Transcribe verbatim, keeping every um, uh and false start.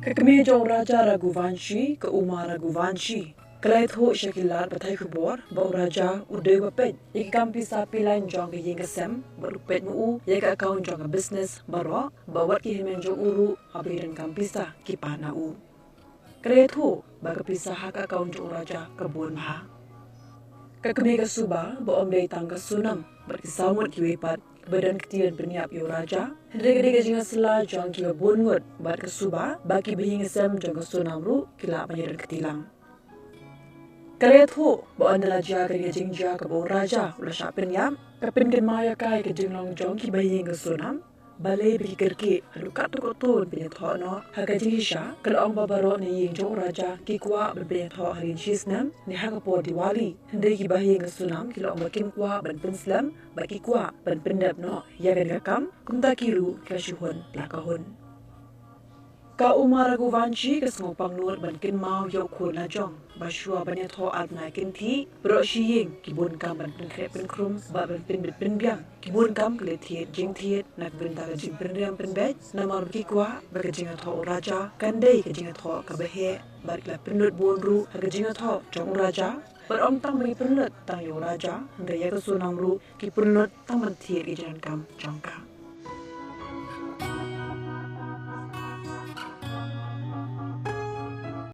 Ka kmie jong u Raja Raghuvanshi, ka Uma Raghuvanshi, ka la ïathuh sha ki lad pathai khubor ba u Raja u dei ba peit ïa ki kam pisa pilain jong ka ïing ka sem bad u peit ma u ïa ka account jong ka business baroh, ba wat ki hynmen jong u ruh haba ki don kam pisa ki pan na u. Ka la ïathuh ba ka pisa ha ka account jong u Raja ka bun bha. Ka kmie ka suba ba ym dei tang ka Sonam bad ki saw ngut kiwei pat ba don ka ktien pynïap ïa u Raja, hynrei ka dei ka jingïasylla jong ki ba bun ngut bad ka suba ba ki bahaïing sem jong ka Sonam ruh ki lah ban ïadon kti lang. Ka la ïathuh ba ynda la jia ka dei ka jingjia kaba u Raja u la shah pynïap, ka pynkynmaw ïa ka ïa ka jinglong jong ki bahaïing ka Sonam, balei ba ki kyrkieh haduh katto katto ban pynïathoh noh. Ha ka jingshisha ka la ong ba baroh na ïing jong u Raja ki kwah ban pynïathoh hadien shisnem ne ha ka por Diwali, hynrei ki bahaïing ka Sonam ki la ong ba kim kwah ban pynslem bad ki kwah ban pyndep noh ïa kane ka kam, kumta ki ruh ki la shu hun la ka hun. Ka Uma Raghuvanshi ka sngewpang nud ban kynmaw ïa u khun la jong ba shuwa ban ïathoh ar bnai kynthih, baroh shi ïing ki bun kam ban pynkhreh pynkhrum bad ban pynbit pynbiang. Ki bun kam ki la thied jingthied na ka bynta ka jingpynriam pynbeit, namar ba ki kwah ba ka jingïathoh u Raja kan dei ka jingïathoh kaba heh, bad ki la pynlut bun ruh ha ka jingïathoh jong u Raja. Bad ym tang ba ki pynlut tang ïa u Raja, hynrei ïa ka Sonam ruh ki pynlut tang ban thied ki jingdonkam jong ka.